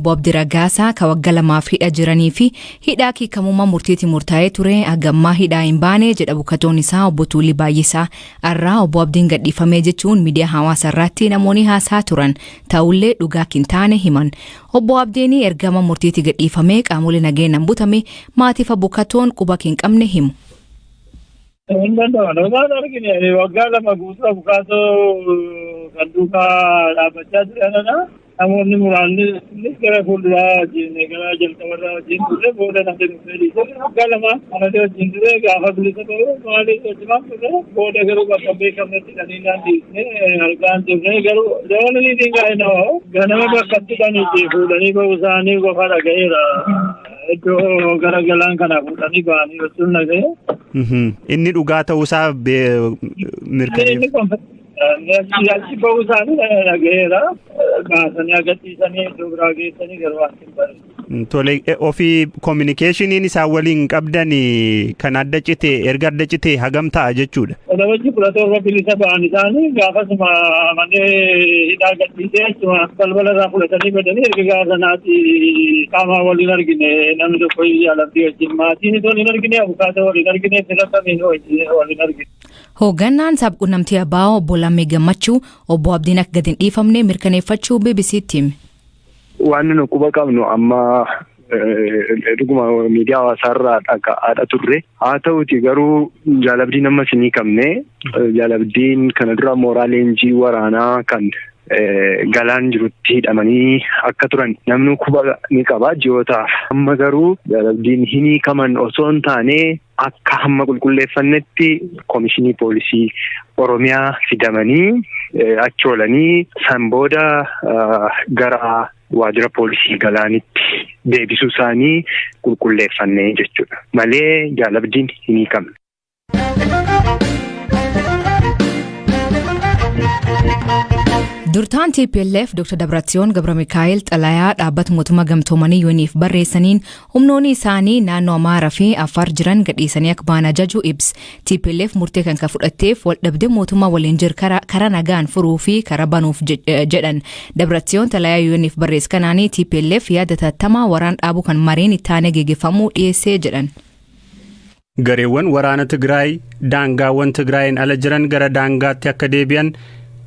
Obbo Abdii Raggaasaa ka waggaa 2f hidha jiranii fi hidhaa hiikamummaa murtiitiin murtaa'ee ture hagammaa hidhaa hin baane jedha bukatoon isaa Obbo Tuulii Baay'isaa. Har'aa Obbo Abdiin gadhiifamee jechuun miidiyaa hawaasaa irratti namoonni haasaa turan ta'ullee dhugaa hin taane himan. Obbo Abdiin ergama murtiitti gadhiifamee qaamolee nageenyaan butame maatiif bukatoon quba hin qabne himu. Hin danda'amu. Dhugaan argine waggaa 2 guutuu abukaatoo kan duukaa dhaabbachaa turanidha. Namoonni muraasni gara fuulduraa wajjin gara jalqabarraa wajjin ture, booda namni dhufee dhiise. Waggaa 2 kanatti wajjin ture, gaafa bilisa ta'u maaliif wajjumaan ture, booda garuu bakka beekamnetti dhaniinaan dhiisne, argaan turre. Garuu dabalanii dingaa ganama bakka itti dhaniiti fuudhanii ba'uu isaanii qofa dhaga'eera. Iddoo gara galaan kana fuudhanii ba'anii jechuun dhaga'e. Inni dhugaa ta'uusaa mirkaneef. Achi ba'uu isaanii dhaga'eera. Baasanii agarsiisanii iddoo biraa geessanii garuu waan hin bare. Tole, ofii communicationiin isaan waliin qabdan kan adda cite erga adda cite hagam ta'a jechuudha? Waxabajjii 17 bilisa ba'an isaanii, gaafasuma manee hidhaa gadhiisee achuma balbala irraa fudhatanii badanii. Erga gaafa sanaati qaama waliin argine, namni tokko jaalattii wajjin maatiin waliin argine, abukaatoo waliin argine, fira kamiin waliin argine. Hooggannaan sabquunnamtii ABO Obbo Lammii Gammachuu Obbo Abdiin akka gadi hin dhiifamne mirkaneeffachuu BBC'tti hime. Waan nu quba qabnu amma dhuguma miidiyaa hawaasaarraa dhaga'aadha turre. Haa ta'uti garuu Jaal Abdiin ammas hin hiikamne. Jaal Abdiin kana dura mooraa leenjii waraanaa kan Galaan jirutti hidhamanii akka turan namni quba ni qaba ji'ootaaf. Amma garuu Jaal Abdiin hin hiikaman osoo hin taane, akka hamma qulqulleeffannetti Komishinii Poolisii Oromiyaa fidamanii achi oolanii, san booda gara waajjira poolisii Galaanitti deebisuu isaanii qulqulleeffanne jechuudha. Malee Jaal Abdiin hin hiikamne. Durtaan TPLF Dr. Dabratsiyoon Gabramikaa'el xalayaa dhaabbata mootummaa gamtoomanii UN'if barreessaniin humnoonni isaanii naannoo Amaaraa fi Affaar jiran gadhiisanii akka ba'an ajaju ibs. TPLF murtee kan fudhatteef waldhabdee mootummaa waliin jiru karaa nagaan furuu fi karaa banuuf jedhan. Dabratsiyoon xalayaa UN'if barreesse kanaanii TPLF yaada tattamaa waraan dhaabuu kan mariin itti aanee geggeeffamuu dhiyeessee jedhan. Gareewwan waraana Tigraay daangaawwan Tigraayin ala jiran gara daangaatti akka deebi'an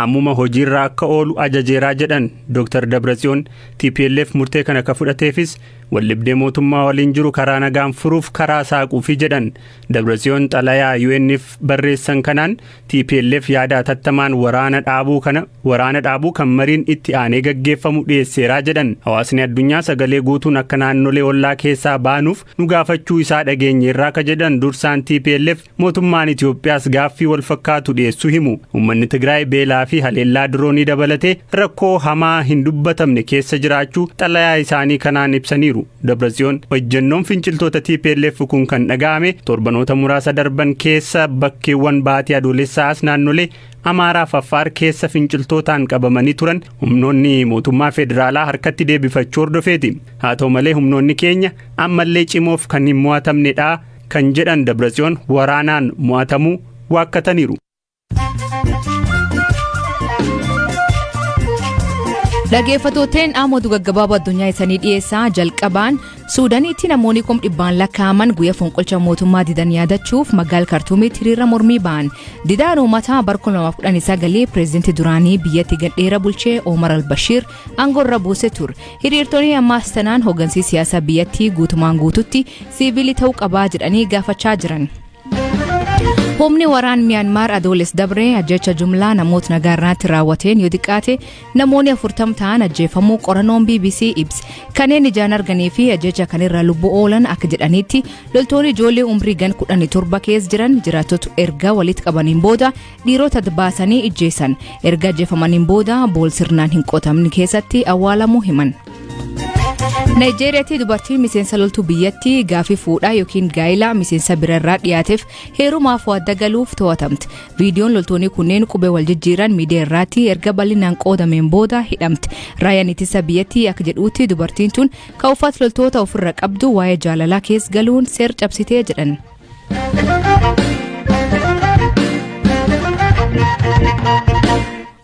ammuma hojiirra akka oolu ajajeeraa jedhan Dr. Dabratsiyoon. TPLF murtee kana akka fudhateefis waldhibdee mootummaa waliin jiru karaa nagaan furuuf karaa saaquufi jedhan. Dabratsiyoon xalayaa UN'if barreessan kanaan TPLF yaada atattamaan waraana dhaabuu kana waraana dhaabuu kan mariin itti aanee gaggeeffamu dhiyeesseeraa jedhan. Hawaasni addunyaa sagalee guutuun akka naannolee ollaa keessaa baanuuf nu gaafachuu isaa dhageenyeerraa ka jedhan dursaan TPLF, mootummaan Itoophiyaas gaaffii wal fakkaatu dhiyeessuu himu. Uummanni Tigraay beelaa fi haleellaa diroonii dabalatee rakkoo hamaa hin dubbatamne keessa jiraachuu xalayaa isaanii kanaan ibsaniiru. Dabratsiyoon ejjennoon finciltoota TPLF kun kan dhaga'ame torbanoota muraasa darban keessa bakkeewwan baatii adoolessaa as naannolee Amaaraa fi Affaar keessa finciltootaan qabamanii turan humnoonni mootummaa federaalaa harkatti deebifachuu hordofeeti. Haa ta'u malee, humnoonni keenya ammallee cimoof kan hin mo'atamnedha kan jedhan Dabratsiyoon waraanaan mo'atamuu waakkataniiru. Dhaggeeffattooteen, oduu gaggabaaboo addunyaa isanii dhiyeessaa. Jalqabaan Suudaaniitti namoonni 100,000 lakkaa'aman guyyaa fonqolcha mootummaa didan yaadachuuf magaala Kartuumitti hiriira mormii ba'an. Didaan uummataa bara 2019 pireezidantii duraanii biyyatti gadheera bulchee Omar al-Bashir aangoo irra buuse ture. Hiriirtonni ammaas tanaan hooggansi siyaasaa biyyattii guutumaan guututti siivilii ta'uu qabaa jedhanii gaafachaa jiran. Humni waraan Miyaanmaar adoolessa dabree ajjecha jumlaa namoota nagaa irratti raawwateen yoo xiqqaate namoonni 40 ta'an ajjeefamuu qorannoon BBC ibse. Kanneen ijaan arganii fi ajjecha kanirra lubbuu oolan akka jedhanitti, loltoonni ijoollee umrii gan 17 keessa jiran jiraattota erga walitti qabaniin booda dhiirota baasanii ijjeessan. Erga ajjeefamaniin booda bool sirnaan hin qotamne keessatti awwaalamuu himan. Naayijeeriyaatti dubartiin miseensa loltuu biyyattii gaafii fuudhaa yookiin gaa'ilaa miseensa birarraa dhiyaateef heerumaaf waadda galuuf to'atamte. Viidiyoon loltoonni kunneen qubee wal jijjiiran miidiyaa irratti erga bal'inaan qoodameen booda hidhamte. Raayyaan ittisa biyyattii akka jedhuutti, dubartiin tun kan uffata loltoota ofirra qabdu waa'ee jaalalaa keessa galuun seera cabsitee jedhan.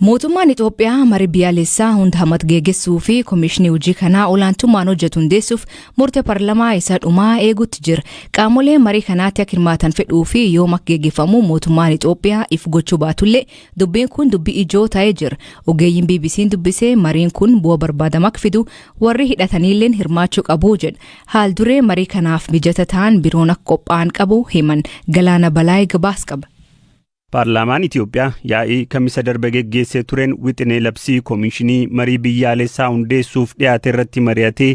Mootummaan Itoophiyaa marii biyyaalessaa hunda hammatu geggeessuu fi koomishinii hojii kanaa olaantummaan hojjetu hundeessuuf murtee paarlamaa isa dhumaa eeguutti jira. Qaamoleen marii kanaatti akka hirmaatan fedhuu fi yoom akka geggeeffamu mootummaan Itoophiyaa if gochuu baatullee, dubbiin kun dubbii ijoo ta'ee jira. Ogeeyyiin BBC'n dubbisee mariin kun bu'aa barbaadamu akka fidu warri hidhataniilleen hirmaachuu qabu jedha. Haal duree marii kanaaf mijata ta'an biroon akka qophaa'an qabu himan. Galaana Balaayii gabaas qaba. Paarlaamaan Itoophiyaa yaa'ii Kamisa darbe geggeessee tureen wixinee labsii koomishinii marii biyyaalessaa hundeessuuf dhiyaate irratti mari'atee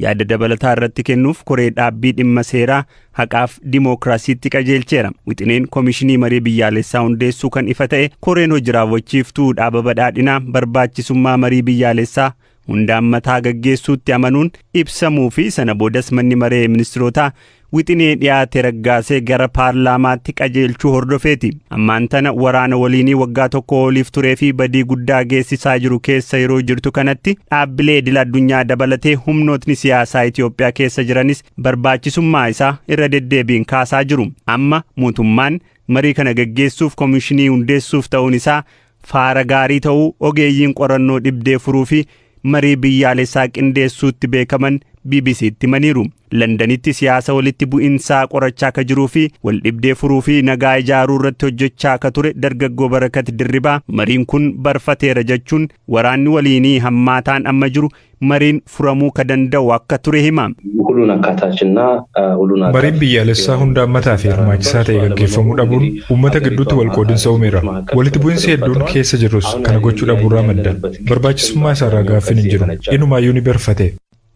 yaada dabalataa irratti kennuuf koree dhaabbii dhimma seeraa, haqaaf dimookiraasiitti qajeelcheera. Wixineen koomishinii marii biyyaalessaa hundeessuu kan ifa ta'e koreen hojii raawwachiiftuu dhaaba badhaadhinaa barbaachisummaa marii biyyaalessaa hundaan mataa gaggeessuutti amanuun ibsamuu fi sana boodas manni maree ministirootaa wixinee dhiyaate raggaasee gara paarlaamaatti qajeelchuu hordofeeti. Ammaan tana waraana waliinii waggaa 1 oliif turee fi badii guddaa geessisaa jiru keessa yeroo jirtu kanatti, dhaabbilee idil addunyaa dabalatee humnootni siyaasaa Itoophiyaa keessa jiranis barbaachisummaa isaa irra deddeebiin kaasaa jiru. Amma mootummaan marii kana gaggeessuuf koomishinii hundeessuuf ta'uun isaa faara gaarii ta'uu ogeeyyiin qorannoo dhibdee furuu fi marii biyyaalessaa qindeessuutti beekaman BBC'tti himaniiru. Londanitti siyaasa walitti bu'insaa qorachaa akka jiruu fi wal dhibdee furuu fi nagaa ijaaruu irratti hojjechaa akka ture dargaggoo Barakat Dirribaa, mariin kun barfateera jechuun waraanni waliinii hammaataan amma jiru mariin furamuu ka danda'u akka ture hima. ሁሉን አካታችና ሁሉን Mariin biyyaalessaa hunda hammataa fi hirmaachisaa ta'e gaggeeffamuu dhabuun uummata gidduutti wal qoodinsa uumeera. Walitti bu'insi hedduun keessa jirrus kana gochuu dhabuurraa madda. Barbaachisummaa isaarraa gaaffiin hin jiru. Inumaayyuu ni barfate.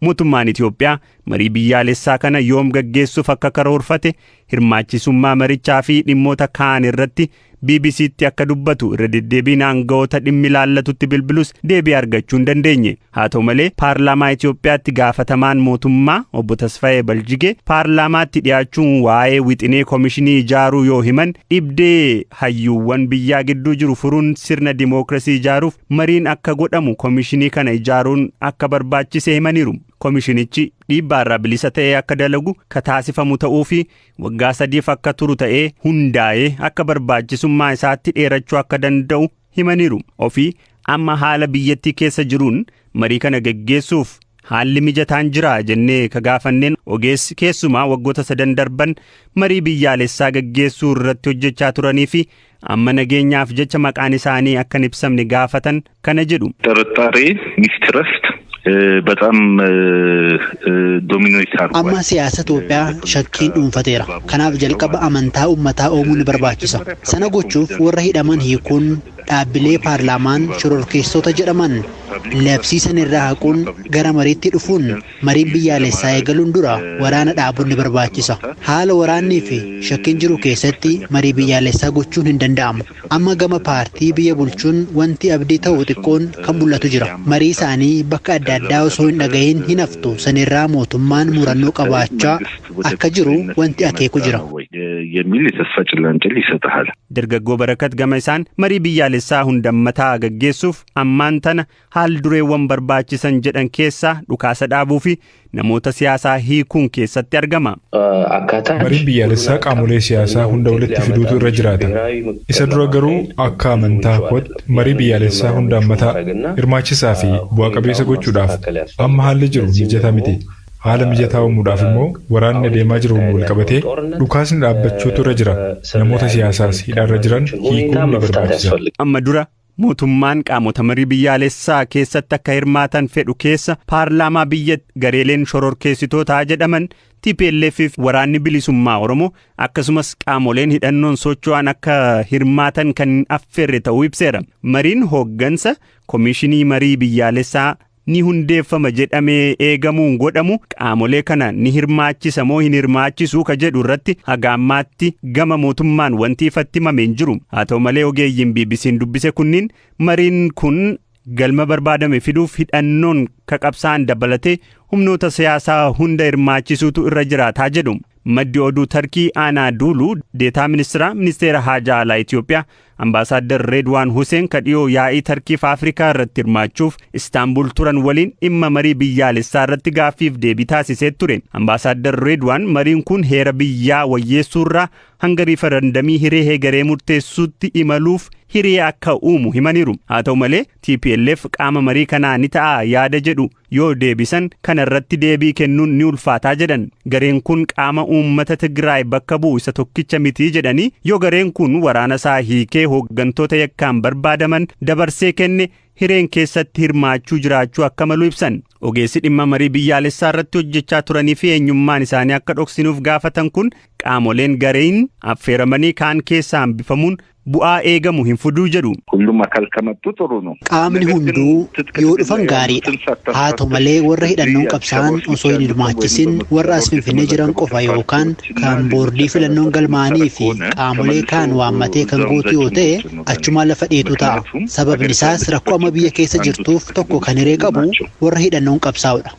Mootummaan Itoophiyaa marii biyyaalessaa kana yoom gaggeessuuf akka karoorfate, hirmaachisummaa marichaa fi dhimmoota kaan irratti BBC'tti akka dubbatu irra deddeebiin aanga'oota dhimmi ilaallatutti bilbilus deebii argachuu hin dandeenye. Haa ta'u malee, paarlaamaa Itoophiyaatti gaafatamaan mootummaa obbo Tasfaayee Baljigee paarlaamaatti dhiyaachuun waa'ee wixinee koomishinii ijaaruu yoo himan, dhibdee hayyuuwwan biyyaa gidduu jiru furuun sirna dimookiraasii ijaaruuf mariin akka godhamu koomishinii kana ijaaruun akka barbaachise himaniiru. Koomishinichi dhiibbaarraa bilisa ta'ee akka dalagu ka taasifamu ta'uu fi waggaa 3f akka turu ta'ee hundaa'ee akka barbaachisummaa isaatti dheerachuu akka danda'u himaniiru. Ofii amma haala biyyattii keessa jiruun marii kana geggeessuuf haalli mijataan jira jennee ka gaafanneen ogeessi keessumaa waggoota sadan darban marii biyyaalessaa gaggeessuu irratti hojjechaa turanii fi amma nageenyaaf jecha maqaan isaanii akka hin ibsamne gaafatan kana jedhu. ጥርጣሬ mistrust በጣም dominate አድርጓል። Amma siyaasa Itoophiyaa shakkiin dhuunfateera. Kanaaf jalqaba amantaa uummataa uumuu ni barbaachisa. Sana gochuuf warra hidhaman hiikuun, dhaabbilee paarlaamaan shororkeessota jedhaman labsiisan irraa haquun, gara mariitti dhufuun, mariin biyyaalessaa eegaluun dura waraana dhaabuun ni barbaachisa. Haala waraannii fi shakkiin jiru keessatti marii biyyaalessaa gochuun hin danda'amu. Amma gama paartii biyya bulchuun wanti abdii ta'u xiqqoon kan mul'atu jira. Marii isaanii bakka adda addaa osoo hin dhagahin hin haftu. Sanirraa mootummaan murannoo qabaachaa akka jiru wanti akeeku jira. የሚል የተስፋ ጭላንጭል ይሰጥሃል። Dargaggoo Barakat gama isaan marii biyyaalessaa hundammataa gaggeessuuf ammaan tana haal dureewwan barbaachisan jedhan keessaa dhukaasa dhaabuu fi namoota siyaasaa hiikuun keessatti argama. Mariin biyyaalessaa qaamolee siyaasaa hunda walitti fiduutu irra jiraata. Isa dura garuu akka amantaa kootti marii biyyaalessaa hunda hammataa, hirmaachisaa fi bu'a qabeessa gochuudhaaf amma haalli jiru mijataa miti. Haala mijataa uumuudhaaf immoo waraanni adeemaa jiruun wal qabatee dhukaasni dhaabbachuutu irra jira. Namoota siyaasaas hidhaarra jiran hiikuun ni barbaachisa. Amma dura mootummaan qaamota marii biyyaalessaa keessatti akka hirmaatan fedhu keessa paarlaamaa biyya, gareeleen shororkeessitootaa jedhaman TPLF fi waraanni bilisummaa Oromoo, akkasumas qaamoleen hidhannoon socho'an akka hirmaatan kan affeerre ta'uu ibseera. Mariin hooggansa koomishinii marii biyyaalessaa ni hundeeffama jedhamee eegamuun godhamu qaamolee kana ni hirmaachisa moo hin hirmaachisuu ka jedhu irratti haga ammaatti gama mootummaan wanti ifatti himame hin jiru. Haa ta'u malee, ogeeyyiin BBC'n dubbise kunniin mariin kun galma barbaadame fiduuf hidhannoon ka qabsaan dabalatee humnoota siyaasaa hunda hirmaachisuutu irra jiraataa jedhu. Maddi oduu Tarkii Aanaa Duuluu deetaa ministeera haajaa alaa Itoophiyaa Ambaasaaddar Reedwaan Huseen ka dhiyoo yaa'ii Tarkiif Afrikaa irratti hirmaachuuf Istaanbul turan waliin dhimma marii biyyaalessaa irratti gaaffiif deebii taasisee ture. Ambaasaaddar Reedwaan mariin kun heera biyyaa wayyeessuurraa hanga riifarandamii hiree heegaree murteessuutti imaluuf hiree akka uumu himaniiru. Haa ta'u malee, TPLF qaama marii kanaa ni ta'a yaada jedhu yoo deebisan, kana irratti deebii kennuun ni ulfaataa jedhan. Gareen kun qaama uummata Tigraay bakka bu'u isa tokkicha mitii jedhanii, yoo gareen kun waraana isaa hiikee hooggantoota yakkaan barbaadaman dabarsee kenne, hireen keessatti hirmaachuu jiraachuu akka malu ibsan. Ogeessi dhimma marii biyyaalessaa irratti hojjechaa turanii fi eenyummaan isaanii akka dhoksinuuf gaafatan kun, qaamoleen gareen affeeramanii kaan keessaa hambifamuun bu'aa eegamu hin fiduu jedhu. ሁሉም አካል ከመጡ ጥሩ ነው። Qaamni hunduu yoo dhufan gaariidha. Haa ta'u malee, warra hidhannoon qabsaa'an osoo hin hirmaachisin warra as Finfinnee jiran qofa yookaan kan boordii filannoon galmaa'anii fi qaamolee kaan waammatee kan guutu yoo ta'e, achumaan lafa dheetu ta'a. Sababni isaas, rakkoo amma biyya keessa jirtuuf tokko kan hiree qabu warra hidhannoon qabsaa'udha.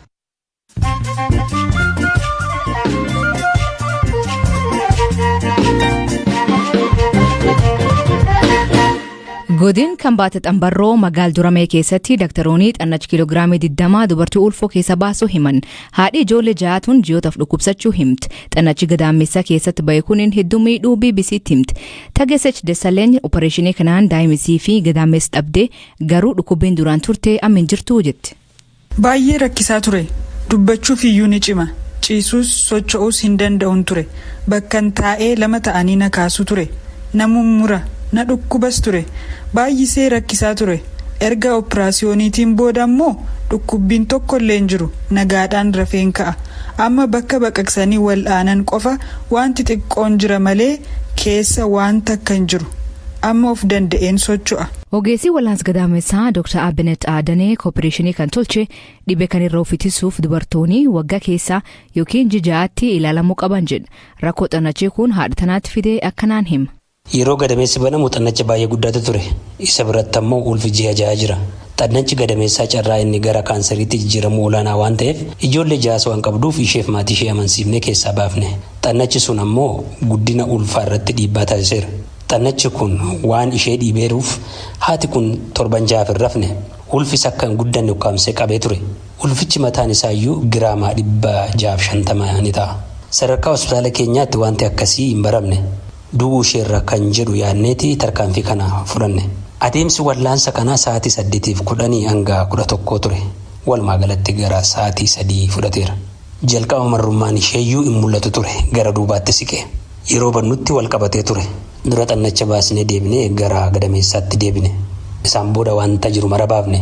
Godin kan baate xambarroo magaal Duramee keessatti daktaroonni xannachi kiiloogiraamii 20 dubartii ulfoo keessa baasuu himan. Haadhi ijoollee ja'aatuun ji'ootaaf dhukkubsachuu himti. Xannachi gadaamessa keessatti bahe kuniin hedduu miidhuu BBCtti himti. Tageessech Dessaleen opereeshinii kanaan daa'imisii fi gadaamessa dhabdee, garuu dhukkubbiin duraan turte amma hin jirtu jetti. Baay'ee rakkisaa ture. Dubbachuuf iyyuu ni cima. Ciisuus socho'uus hin danda'uun ture. Bakkan taa'ee lama ta'anii na kaasu ture. Na mummura, na dhukkubas ture. Baay'isee rakkisaa ture. Erga operaasiyooniitiin booda immoo dhukkubbiin tokko illee hin jiru. Nagaadhaan rafeen ka'a. Amma bakka baqaqsanii wal'aanan qofa wanti xiqqoon jira malee keessa waan takka hin jiru. Amma of danda'een socho'a. Ogeessi wal'aansa gadaamessaa Dr. Abinet Aadanee opereeshinii kan tolche dhibee kan irra of ittisuuf dubartoonni waggaa keessa yookiin ji'aatti ilaalamuu qaban jedha. Rakkoo xannachii kun haadha tanaatti fidee akkanaan hima. Yeroo gadameessi banamu xannacha baay'ee guddaatu ture. Isa biratti ammoo ulfi ji'a 6 jira. Xannachi gadameessaa carraa inni gara kaanseriitti jijjiiramu olaanaa waan ta'eef, ijoollee ja'as waan qabduuf, isheef maatii ishee amansiifnee keessaa baafne. Xannachi sun ammoo guddina ulfaa irratti dhiibbaa taasiseera. Xannachi kun waan ishee dhiibeeruuf haati kun torban 6f hin rafne. Ulfis akka hin guddanne ukkaamsee qabee ture. Ulfichi mataan isaayyuu giraamaa 650 ni ta'a. Sadarkaa hospitaala keenyaatti wanti akkasii hin baramne. Du'uu isheerra kan jedhu yaadneeti tarkaanfii kana fudhanne. Adeemsi wallaansa kanaa sa'aatii 8:10 hanga 11 ture. Walumaa galatti gara sa'aatii 3 fudhateera. Jalqaba marrummaan isheeyyuu hin mul'atu ture, gara duubaatti siqe. Yeroo bannutti wal qabatee ture. Dura xannacha baasnee deebinee gara gadameessaatti deebine. Isaan booda wanta jiru mara baafne.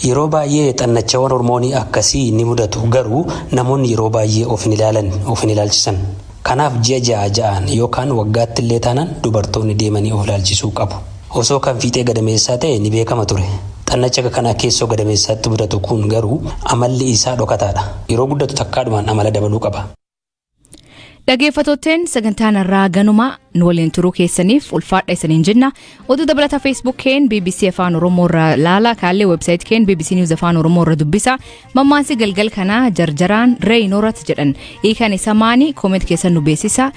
Yeroo baay'ee xannachawwan hormoonii akkasii ni mudatu, garuu namoonni yeroo baay'ee of hin ilaalan, of hin ilaalchisan. Kanaaf ji'a ja'a ja'aan yookaan waggaatti illee taanaan dubartoonni deemanii of ilaalchisuu qabu. Osoo kan fiixee gadameessaa ta'e ni beekama ture. Xannacha akka kanaa keessoo gadameessaatti mudatu kun garuu amalli isaa dhokataadha. Yeroo guddatu takkaadhumaan amala dabaluu qaba. Dhaggeeffattootteen, sagantaan irraa ganuma. Nu waliin turuu keessaniif ulfaadha isaniin jenna. Oduu dabalata Facebook keen BBC Afaan Oromoo irraa laala, kaallee website keen BBC News Afaan Oromoo irra dubbisa. Mammaansi galgal kanaa "Jarjaraan re'ee hin horat" jedhan. Hiikan isa maani? Comment keessan nu beeksisa.